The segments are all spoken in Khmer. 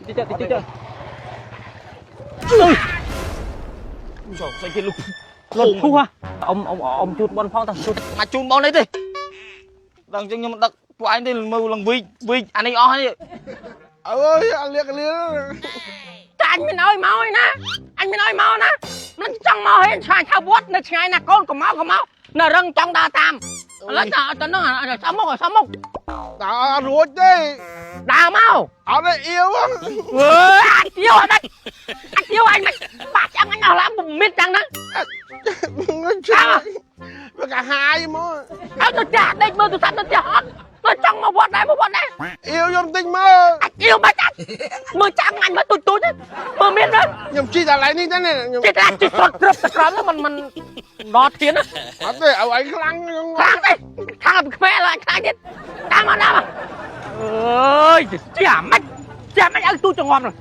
តិចតិចតិចតិច ចុះស្អីគេលុប លត់ពុះអ៊ំអ៊ំអ៊ំជូតបនផងតោះជូត មកជូនបងនេះទេដល់អញ្ចឹងខ្ញុំមិនដឹកពួកឯងទេមើលឡើងវីកវីកអានេះអស់ហើយ អើយអាលៀកលៀ តែអញមិនអោយមកឯណាអញមិនអោយមកណាមិនចង់មកហេឆ្ងាយថាវត្តនៅឆ្ងាយណាកូនកុំមកកុំមកនៅរឹងចង់ដើរតាមឥឡូវតើតើនឹងសំមុខសំមុខ តើអត់រួចទេ ដើរមក អត់ទេអៀវ អើយអាចទៀវអត់ដាច់អាចទៀវអញមិនបាក់ឆ្អឹងអញអស់ឡើងមានទាំងហ្នឹង វាកាហាយមក ឲ្យទៅចាស់ដេកមើលទូរស័ព្ទទៅចាស់អត់ទៅចង់មកវត្តដែរមកវត្តដែរ អៀវខ្ញុំតិចមើល អាចទៀវបាច់អាចមើលចាំងអញមើលទូចទូចមើលមានទេ ខ្ញុំជីតែកន្លែងនេះទេខ្ញុំ ចេះតែជិះសុតត្រឹបតែក្រមហ្នឹងมันដល់ធានណា អត់ទេឲ្យឯងខ្លាំងខ្ញុំ ខ្លាំងទេខាងពីខ្មែឡើយខ្លាំងទៀតតាមមកតាមមកអើយជាអាម៉េចជាអាម៉េចឲ្យទូចចងំហ្នឹង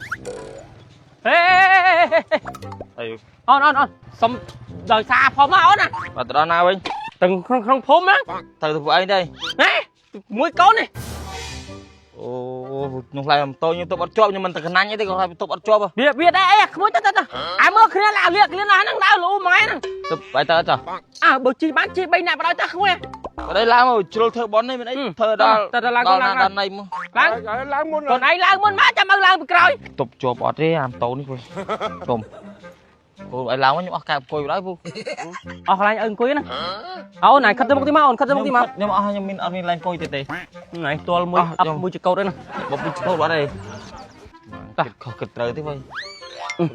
ហេ អី អូនអូនអូនសុំដោយសារផងមកអូនណា បាទទៅដល់ណាវិញ ទាំងក្នុងក្នុងភូមិហ្នឹង ទៅទៅពួកឯងទេ ហេមួយកូននេះ អូខ្ញុំខ្លាចម៉ូតូខ្ញុំទប់អត់ជាប់ខ្ញុំមិនទៅកណាញ់អីទេគាត់ខ្លាចទប់អត់ជាប់ វាវាដែរអីក្មួយទៅទៅទៅអាមើលគ្នាឡាលៀកគ្នាណាហ្នឹងដើរលូមួយហ្នឹង ទប់បាយទៅចុះ អើបើជីបានជី3នាក់បដ ாய் តាក្មួយ បើđâyឡើងមកជ្រុលធ្វើប៉ុននេះមានអីធ្វើដល់ ទៅទៅឡើង ដល់ ឡើង ណាដល់ណីមក ឡើង ឡើងមុន កូនឯងឡើងមុនមកចាំឲ្យឡើងពីក្រោយ ទប់ជាប់អត់ទេអាម៉ូតូនេះពូជុំពូឲ្យឡើងមកខ្ញុំអស់កែបអង្គុយដល់ពូ អស់កន្លែងឲ្យអង្គុយណាអូនឯងខិតទៅមុខទីមកអូនខិតទៅមុខទីមក ខ្ញុំអស់ខ្ញុំមានអត់មានឡើងអង្គុយទេទេ ណៃទាល់មួយអប់មួយចកោតហ្នឹង បបឈោតអត់ទេតោះខុសគិតត្រូវទេវិញ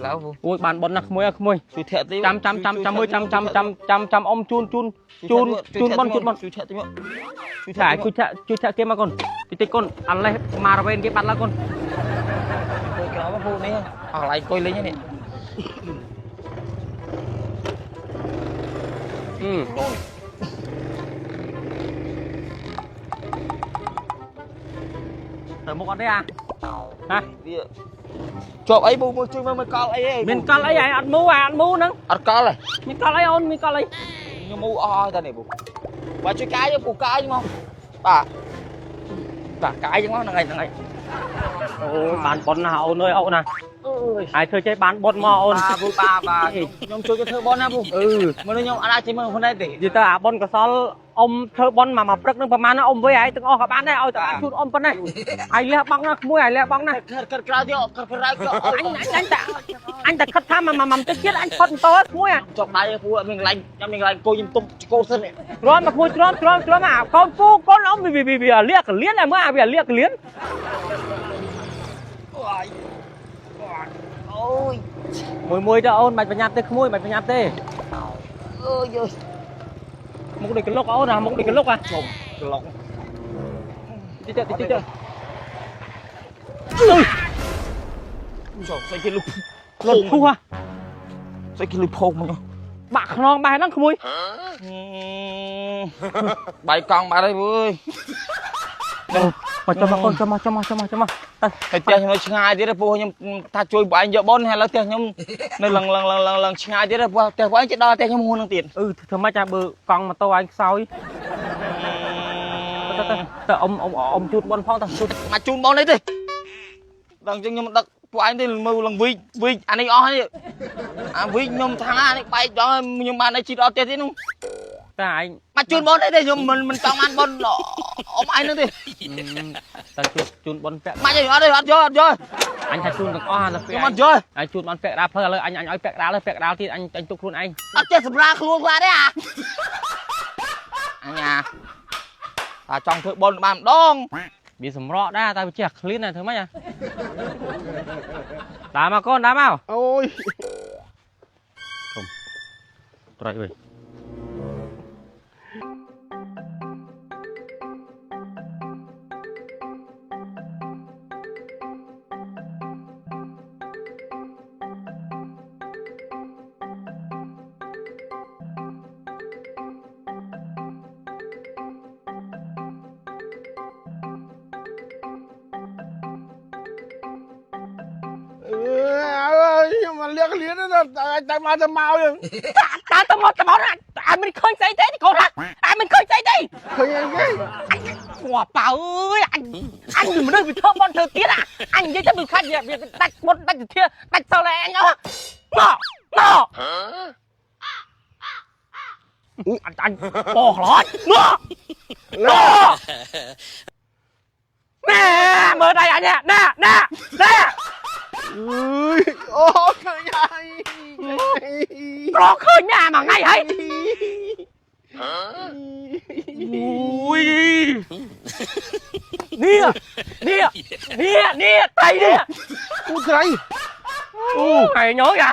ឡើងពូ អូយបានប៉ុនណាក្មួយក្មួយ ជួយធាក់ទី ចាំចាំចាំចាំមួយចាំចាំចាំចាំចាំអ៊ំជូនជូនជូនជូនប៉ុនជូនប៉ុន ជួយធាក់ទីមកជួយ តែ ធាក់ ជួយធាក់ជួយធាក់គេមកកូនតិចតិចកូនអាលេះមករវេនគេបាត់ឡើយកូន អង្គុយក្រោមពូនេះអស់កន្លែងអង្គុយលេងនេះ ទៅមុខអត់ទេអាហ៎ វាជាប់អីពូមើលជួយមើលមើលកលអីឯង មានកលអីឯងអត់មូអាអត់មូហ្នឹង អត់កលទេ មានកលអីអូនមានកលអី ខ្ញុំមូអស់ហើយតានេះពូបាទជួយកាយពូកាយមកបាទបាទកាយចឹងមកហ្នឹងហើយហ្នឹងហើយ អូយបានប៉ុនណាអូនអើយអូនណាហើយធ្វើចេះបានប៉ុនមកអូន បាទពូបាទបាទខ្ញុំជួយគេធ្វើបនណាពូ អឺ មនុស្សខ្ញុំអត់អាចជិះមើលខ្លួនឯងទេ និយាយទៅអាប៉ុនកសលអ៊ំធ្វើប៉ុនមកមកព្រឹកនឹងប្រហែលណាអ៊ំវិញឯងទាំងអស់ក៏បានដែរឲ្យតែបានជូនអ៊ំប៉ុណ្ណេះហើយលះបង់ណាក្មួយហើយលះបង់ណា ខិតខិតក្រៅទៀតខិតក្រៅក៏ អញអញអញតែអញតែខិតថាមកមកតិចទៀតអញផុតម៉ូតូក្មួយអា ជាប់ដៃពូអត់មានកន្លែងអត់មានកន្លែងអង្គុយខ្ញុំទុំកោសិននេះ ទ្រាំមកក្មួយទ្រាំទ្រាំទ្រាំអាកូនពូកូនអ៊ំវាវាវាលាកកលៀនតែមើលអាវាលាកកលៀន អូយ មួយមួយទៅអូនបាច់ប្រញាប់ទេក្មួយបាច់ប្រញាប់ទេ អើយ មុខដូចកលុកអូនអាមុខដូចកលុកអា ជុំក្លុក តិចតិចតិច ចុះស្អីគេលុប លត់ពុះ ស្អីគេលុបផោកមក បាក់ខ្នងបែរហ្នឹងក្មួយ បាយកង់បាត់ហើយពូអើយ មកចុះមកកូនចុះមកចុះមកចុះមកចុះមកទៅ ហើយផ្ទះខ្ញុំនៅឆ្ងាយទៀតពូខ្ញុំថាជួយបងឯងយកប៉ុនហើយឥឡូវផ្ទះខ្ញុំនៅឡើងឡើងឡើងឡើងឆ្ងាយទៀតពូផ្ទះបងឯងជិតដល់ផ្ទះខ្ញុំហួននឹងទៀត អឺធ្វើម៉េចចាបើកង់ម៉ូតូឯងខ្សោយទៅទៅទៅអ៊ំអ៊ំអ៊ំជូតបនផងទៅជូត មកជូនបងនេះទេដល់អញ្ចឹងខ្ញុំមិនដឹកពួកឯងទេមើលឡើងវីកវីកអានេះអស់ហើយអាវីកខ្ញុំថាអានេះបែកដល់ខ្ញុំបានឲ្យជីដល់ផ្ទះទៀតនោះ តែឯង មកជូនបងនេះទេខ្ញុំមិនមិនចង់បានបងអ៊ំឯងនោះទេ តែជូតជូនបនពាក់ មកអីអត់ទេអត់យកអត់យក អញថាជូនទាំងអស់អាទៅ ខ្ញុំអត់យក អញជូនបានពាក់ដាលផ្លូវឥឡូវអញអញឲ្យពាក់ដាលហើយពាក់ដាលទៀតអញអញទុកខ្លួនឯង អត់ចេះសម្រាលខ្លួនខ្លះទេអាអញ្ញាតាចង់ធ្វើបុណ្យបានម្ដង វាសម្រក់ដែរតែវាចេះឃ្លានដែរធ្វើម៉េចអាតាមមកកូនតាមមក អូយ ត្រៃវិញ អើយខ្ញុំមកលៀកលៀនតែតែមកទៅមកយើង តាទៅមកទៅមកអាមិនឃើញស្អីទេកូនហាអាមិនឃើញស្អីទេ ឃើញអីគេ អញប៉ៅអើយអញអញមនុស្សវាធ្វើបន់ធ្វើទៀតអញនិយាយ ទៅវាខ្លាចវាវាដាច់មុនដាច់ធាដាច់សល់អញអស់មកមកអញអញបោះខ្លាចមកមកណែមើលដៃអញណែណែណែ អើយអូឃើញហើយ ប្រឃើញណាមួយថ្ងៃហើយអូយនេះនេះនេះនេះត្រីនេះ អូត្រី អូហើយញយ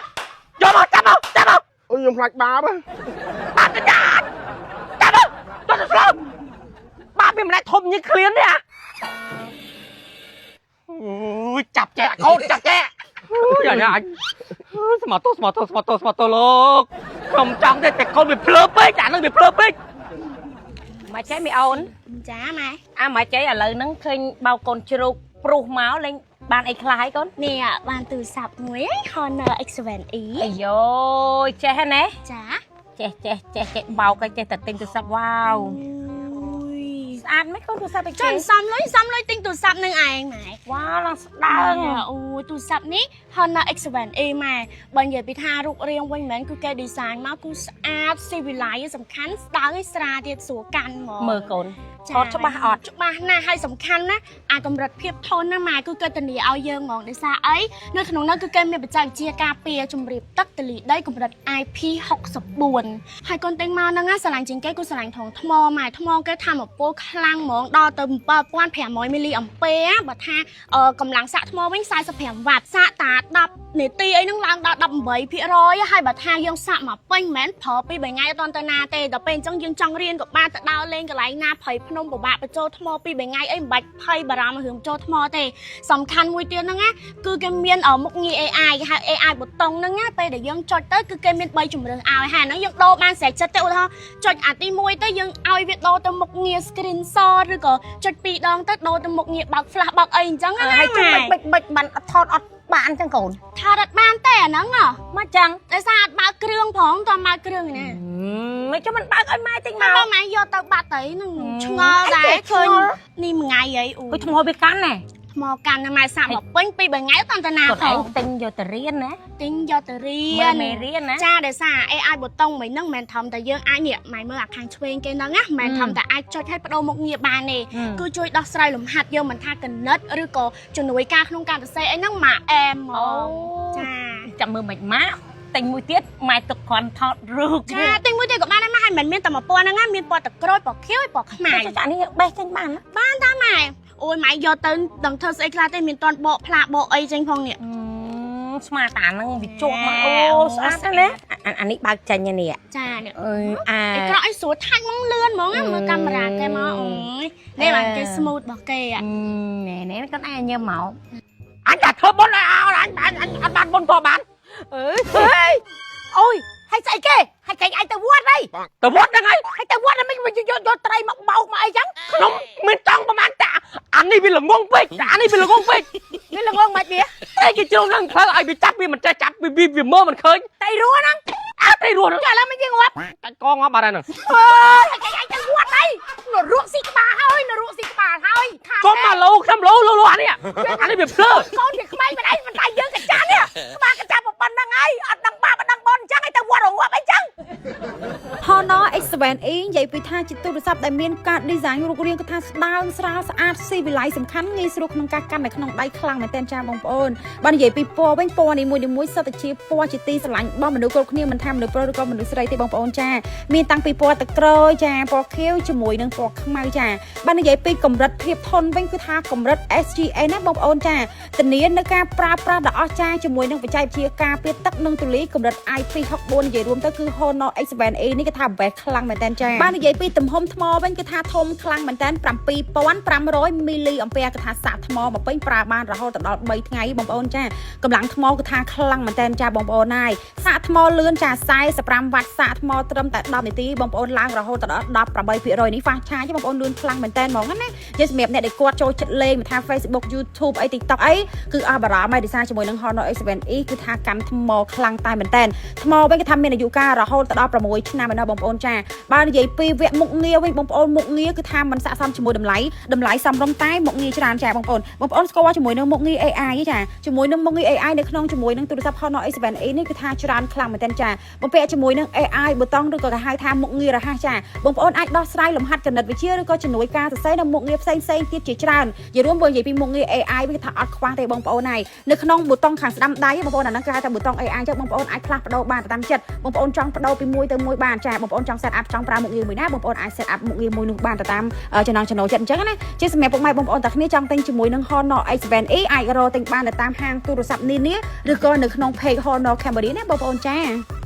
យកមកចាប់មកចាប់មក អូខ្ញុំខ្លាចបាប បាត់ទៅចាចាប់មកទៅស្លឹមបាត់ពីម្នាក់ធំញីឃ្លាននេះអាអូយចាប់ចែកកូនចាប់ចែកអូយអញអញស្មាតោស្មាតោស្មាតោស្មាតោលោកខ្ញុំចង់តែតែកូនវាភ្លើពេកអានឹងវាភ្លើពេក មកចេះមីអូន ចាម៉ែ អាមកចេះឥឡូវហ្នឹងឃើញបោកកូនជ្រូកព្រុសមកលេងបានអីខ្លះហើយកូន នេះបានទូរស័ព្ទមួយឯង Honor X7e អាយ៉ូយចេះហ៎ណា ចា ចេះចេះចេះចេះបោកឲ្យចេះតែទិញទូរស័ព្ទវ៉ាវស្អាតមិនកូនទូរស័ព្ទអី ចុ គេ ះសំលុយសំលុយទិញទូរស័ព្ទនឹងឯងម៉ែ វ៉ាវឡើងស្ដើង អូទូរស័ព្ទនេះ Honor X7e ម៉ែបើនិយាយពីថារូបរាងវិញមិនមែនគឺគេ design មកគឺស្អាតស៊ីវិល័យសំខាន់ស្ដើងឯស្រាទៀតស្រួលកាន់ហ្មង មើលកូនថតច្បាស់អត់ ច្បាស់ណាស់ហើយសំខាន់ណាអាកម្រិតភាពធន់ណាម៉ែគឺគេធានាឲ្យយើងហ្មងដោយសារអីនៅក្នុងនោះគឺគេមានបច្ចេកវិទ្យាការពារជំរាបទឹកទលីដីកម្រិត IP64 ហើយកូនទិញមកហ្នឹងណាស្រឡាញ់ជាងគេគឺស្រឡាញ់ថងថ្មម៉ែថ្មគេថាមពលខ្លាំងហ្មងដល់ទៅ7500មីលីអំពែបើថាកម្លាំងសាកថ្មវិញ45វ៉ាត់សាកតា10នាទីអីហ្នឹងឡើងដល់18%ហើយបើថាយើងសាកមកពេញមិនមែនប្រើពី3ថ្ងៃអត់ទាន់ទៅណាទេដល់ពេលអញ្ចឹងយើងចង់រៀនក៏បានទៅដើរលេងកន្លែងណាព្រៃភ្នំពិបាកបញ្ចូលថ្មពី3ថ្ងៃអីមិនបាច់ភ័យបារម្ភរឿងចូលថ្មទេសំខាន់មួយទៀតហ្នឹងណាគឺគេមានមុខងារ AI គេហៅ AI ប៊ូតុងហ្នឹងណាពេលដែលយើងចុចទៅគឺគេមាន3ជម្រើសឲ្យហើយហ្នឹងយើងដូរបានស្រេចចិត្តទេឧទាហរណ៍ចុចអាទី1ទៅយើងឲ្យវាដូរទៅមុខងារ screenshot ឬក៏ចុច2ដងទៅដូរទៅមុខងារបើក flash បើកអីអញ្ចឹងណា ហើយជុំបិចបិចបានអត់ថតអត់បានចឹងកូន ថតអត់បានទេអាហ្នឹងហ៎ មកចឹង ដោយសារអត់បើកគ្រឿងផងតើបើកគ្រឿងណា មិនចុះមិនបើកឲ្យម៉ែទិញ មក មក ម៉ែយកទៅបាត់ទៅនឹងឆ្ងល់ដែរឃើញនេះមួយថ្ងៃអីអូ អុយថ្មវាកាន់ណែ ថ្មកាន់ណាម៉ែសាក់មកពេញពី3ថ្ងៃតន្តនា កូនឯ ផង ងទិញយកទៅរៀនណា ទិញយកទៅរៀ ន មើលមេរៀនណា ចាដោយសារ AI ប៊ូតុងមួយហ្នឹងមិនមែនធំតែយើងអាចនេះម៉ែមើលអាខាងឆ្វេងគេហ្នឹងណាមិនមែនធំតែអាចចុចឲ្យបដូរមុខងារបានទេគឺជួយដោះស្រាយលំហាត់យើងមិនថាកណិតឬក៏ជំនួយការក្នុងការសរសេរអីហ្នឹងម៉ាអែមហ្ម អូ ងចា ចាំមើលមិនម៉ាក់ទិញមួយទៀតម៉ែទុកគ្រាន់ថតរូប ចាទិញមួយទៀតក៏បានដែរម៉ែហើយមិនមែនមានតែ1000ហ្នឹងណាមានពណ៌ទឹកក្រូចពណ៌ខៀវហើយពណ៌ខ្មៅ ចានេះបេះចេញបានណា បានតាម៉ែអូយម៉ែយកទៅដឹងធ្វើស្អីខ្លះទេមានតន់បកផ្លាកបកអីចេញផងនេះ ស្មាតាហ្នឹងវាជាប់មកអូស្អាតណាស់អានេះបើកចេញនេះ ចានេះ អើយអា អេក្រក់អីស្រួលថាច់ហ្មងលឿនហ្មងណាមើលកាមេរ៉ាគេមកអូយនេះបានគេ smooth របស់គេអា ណែណែកូនឯងញើមក អញតែធ្វើបុណ្យឲ្យអញអញអញអត់បានបុណ្យក៏បាន អើយអូយហើយស្អីគេហើយគេឯងទៅវត្តអី ទៅវត្តហ្នឹងហើយ ហើយទៅវត្តមិនយកយកត្រីមកបោកមកអីចឹង ខ្ញុំមានចង់ប្រហែលតាអានេះវាល្ងងពេកអានេះវាល្ងងពេក វាល្ងងមិនវា តែគេជ្រុងហ្នឹងផ្លូវឲ្យវាចាប់វាមិនចេះចាប់វាវាមើលមិនឃើញ ត្រីរស់ហ្នឹង អើត្រីរស់ហ្នឹង ឥឡូវមិនយើងងាប់ កាច់កងាប់បាត់ហើយហ្នឹង អើយហើយគេឯងទៅវត្តអីនរកស៊ីក្បាលហើយនរកស៊ីក្បាលហើយខា កុំមកលោខ្ញុំលោលោលោអានេះអានេះវាភ្លើ កូនវាក្មេងមិនអីមិនតែយើងកចានេះក្បាលកចាប៉ុណ្្នឹងហើយអត់ដឹងបាបអត់ដឹងបនអញ្ចឹងឯងទៅវត្តរងាប់អីចឹង Honor X7e និយាយពីថាជាទូរស័ព្ទដែលមានការ design រូបរាងគឺថាស្ដើងស្រាលស្អាតស៊ីវិល័យសំខាន់ងាយស្រួលក្នុងការកាន់នៅក្នុងដៃខ្លាំងមែនទែនចាបងប្អូនបើនិយាយពីពណ៌វិញពណ៌នីមួយៗសុទ្ធតែជាពណ៌ជាទីស្រឡាញ់របស់មនុស្សគ្រប់គ្នាមិនថាមនុស្សប្រុសឬក៏មនុស្សស្រីទេបងប្អូនចាមានតាំងពីពណ៌ទឹកក្រូចចាពណ៌ខៀវជាមួយនឹងពណ៌ខ្មៅចាបើនិយាយពីកម្រិតភាពធន់វិញគឺថាកម្រិត SGA ណាបងប្អូនចាធានានៅការប្រើប្រាស់ដ៏អស្ចារ្យជាមួយនឹងបច្ចេកវិទ្យាការពារទឹកនិងធូលីកម្រិត IP64 និយាយរួមទៅគឺ Honor X7e នេះគឺថា best ខ្លាំងមែនតើចាបាននិយាយពីទំហំថ្មវិញគឺថាធំខ្លាំងមែនតើ7500មីលីអំពែគឺថាសាកថ្មមកពេញប្រើបានរហូតដល់3ថ្ងៃបងប្អូនចាកម្លាំងថ្មគឺថាខ្លាំងមែនតើចាបងប្អូនហើយសាកថ្មលឿនចា45វ៉ាត់សាកថ្មត្រឹមតែ10នាទីបងប្អូនឡើងរហូតដល់18%នេះ fast charge បងប្អូនលឿនខ្លាំងមែនតើហ្មងណានិយាយសម្រាប់អ្នកដែលគាត់ចូលចិត្តលេងមិនថា Facebook YouTube អី TikTok អីគឺអស់បារម្ភហើយដោយសារជាមួយនឹង Honor X7e គឺថាកាន់ថ្មខ្លាំងតែមែនតើថ្មវិញគឺថាមានអាយុកាលរហូតដល់6ឆ្នាំឯណោះបងប្អូនចាបើនិយាយពីវគ្គមុខងារវិញបងប្អូនមុខងារគឺថាมันស័ក្តិសមជាមួយតម្លៃតម្លៃ សមរម្យតែមុខងារច្រើនចាបងប្អូនបងប្អូនស្គាល់ជាមួយនឹងមុខងារ AI ទេចាជាមួយនឹងមុខងារ AI នៅក្នុងជាមួយនឹងទូរស័ព្ទ Honor X7e នេះគឺថាច្រើនខ្លាំងមែនទែនចាបំពាក់ជាមួយនឹង AI ប៊ូតុងឬក៏គេហៅថាមុខងាររហ័សចាបងប្អូនអាចដោះស្រាយលំហាត់គណិតវិទ្យាឬក៏ជំនួយការសរសេរនៅមុខងារផ្សេងផ្សេងទៀតជាច្រើននិយាយរួមបើនិយាយពីមុខងារ AI វាថាអត់ខ្វះទេបងប្អូនហើយនៅក្នុងប៊ូតុងខាងស្ដាំដៃបងប្អូនអាហ្នឹងគេហៅថាប៊ូតុង AI ចឹងបងប្អូនអាចផ្លាស់ប្ដូរបានទៅតាមចិត្តបងប្អូនចង់ប្ដូរពីមួយទៅមួយបានចាបងប្អូនចង់ set up ចង់ប្រើមុខងារមួយណាបងប្អូនអាច set up មុខងារមួយនោះបានទៅតាមចំណង់ចំណូលចិត្តអញ្ចឹងណាជាសម្រាប់ពុកម៉ែបងប្អូនតាគ្នាចង់ទិញជាមួយនឹង Honor X7e អាចរកទិញបាននៅតាមហាងទូរស័ព្ទនានាឬក៏នៅក្នុង page Honor Cambodia ណាបងប្អូនចា។